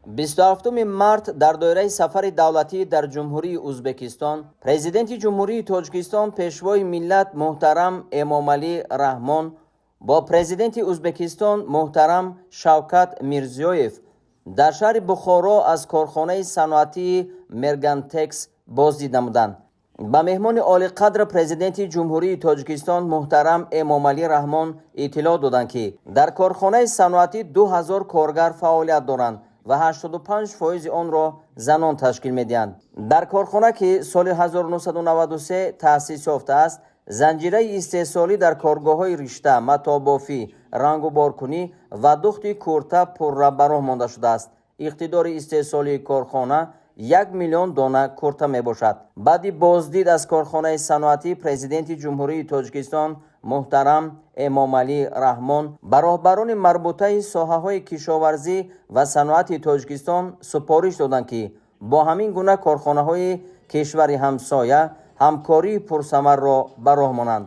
27 март дар доираи сафари давлатӣ дар Ҷумҳурии Узбекистон Президенти Ҷумҳурии Тоҷикистон, Пешвои миллат муҳтарам Эмомалӣ Раҳмон бо Президенти Узбекистон муҳтарам Шавкат Мирзиёев дар шаҳри Бухоро аз корхонаи саноатии Мергантекс боздид намуданд. Ба меҳмони олиқадр Президенти Ҷумҳурии Тоҷикистон муҳтарам Эмомалӣ Раҳмон иттилоъ доданд, ки дар корхонаи саноатӣ 2000 коргар фаъолият доранд ва 85 фоизи онро занон ташкил медиҳанд. Дар корхона, ки соли 1993 таъсис ёфтааст, занҷираи истеҳсолӣ дар коргоҳҳои ришта, матобофӣ, рангуборкунӣ ва духти курта пурра ба роҳ монда шудааст. Иқтидори истеҳсолии корхона 1 миллион дона курта мебошад. Баъди боздид аз корхонаи саноатӣ Президенти Ҷумҳурии Тоҷикистон муҳтарам Эмомалӣ Раҳмон ба роҳбарони марбутаи соҳаҳои кишоварзӣ ва саноати Тоҷикистон супориш доданд, ки бо ҳамин гуна корхонаҳои кишвари ҳамсоя ҳамкории пурсамарро ба роҳ монанд.